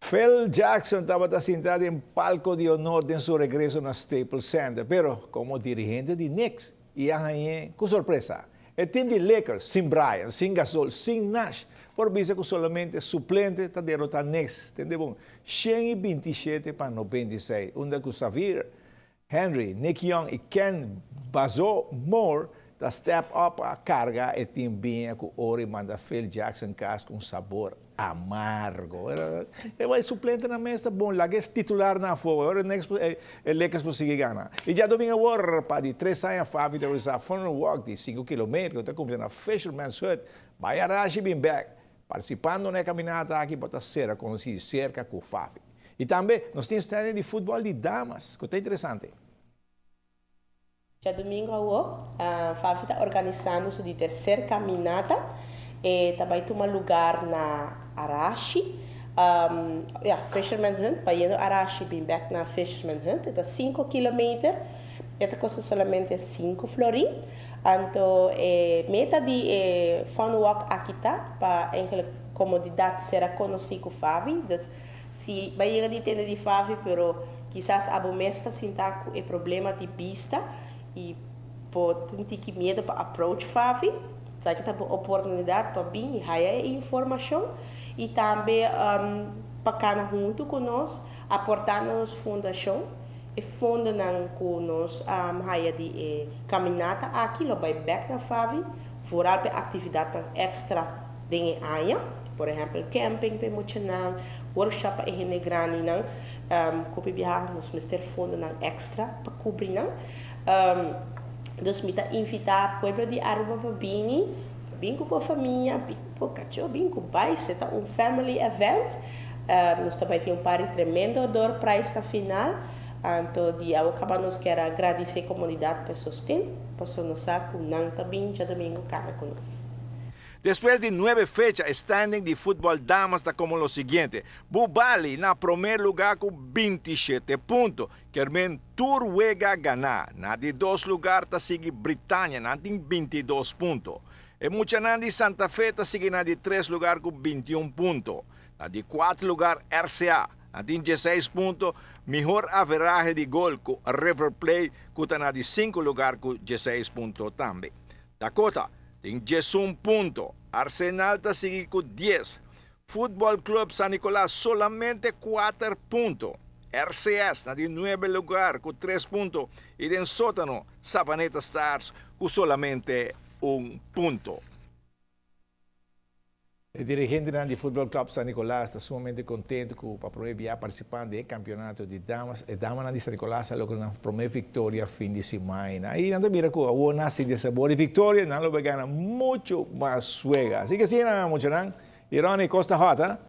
Phil Jackson tabata sinta den palco di honor den su regreso na Staples Center, pero como dirigente di Knicks y a hañ'e cu sorpresa. E team di Lakers, sin Bryant, sin Gasol, sin Nash, por bisa cu solamente suplente ta derota Knicks. Tende bon, 127-96, unda cu Xavier Henry, Nick Young y Kent Bazemore ta step up a carga e team bin cu oro y manda Phil Jackson cas cu sabor amargo. E bay suplente na mesa, bon, laga titular na afo, awor next e Lakers por sigui gana. Y diadomingo awor, pa di 3 aña, Favi ta realisa Fun Walk di 5 km, ta cuminsa na Fisherman's Hut, bay Arashi bin back. Participando na e caminata aki, bo ta ser conoci cerca cu Favi. Y tambe nos tin standing di futbol di damas, cu ta interesante. Diadomingo awor, a Favi ta organisando su tercer caminata y tambe ta tuma luga na Arashi. Yeah, Fisherman Hut, bayendo Arashi, bin back na Fisherman Hut, ta 5 km, e ta costa solamente 5 florin. Anto, meta di fun walk aki ta, pa eigenlijk comunidad ser conoci cu Favi. Dus, si bay yega di tende di Favi, pero kisas abo mes ta sinta e problema di bista y por tin miedo pa approach Favi, esaki ta oportunidad pa bin haya informacion y tambe pa cana hunto cu nos, aportando nos fundacion e fondonan cu nos haya di caminata aki, lo bay back na Favi, vooral pa actividad extra den aña, por ehempel, camping pa muchanan, workshop pa hende grandi nan, cu biaha nos mester fondonan extra pa cubri nan. Dus mi ta invita pueblo di Aruba pa bini, bin cu e famia, bin cu cacho, bin cu bay, ta un family event. Nos tambe tin un party tremendo door prize na final. Anto, di awor caba nos kier gradici e comunidad pa sosten, pa nos sa cu nan ta bin diadomingo cana cu nos. Despues di nuebe fecha, standing di futbol damas ta como lo siguiente. Bubali na prome luga cu 27 punto. Kiermen tur wega gana. Na di 2 luga ta sigui Britannia, nan tin 22 punto. E muchanan di Santa Fe ta sigui na di 3 luga cu 21 punto. Na di 4 luga RCA, nan tin 16 punto. Mihor average di gol cu River Plate, cu ta na di 5 luga cu 16 punto tambe. Dakota tin 11 punto. Arsenal ta sigui cu 10. Futbol Club San Nicolas solamente 4 punto. RCS na di 9 luga cu 3 punto. Y den sotano Savaneta Stars cu solamente 1 punto. E dirigente di Futbol Club San Nicolas ta sumamente contento cu e prome biaha participando den campeonato di damas. E dama di San Nicolas a logra e prome victoria fin di siman. Ey nan mira cu awor nace di sabor di victoria, nan lo gana mucho mas wega. Asina cu asina, mucho nan. Ironi Costa Hota.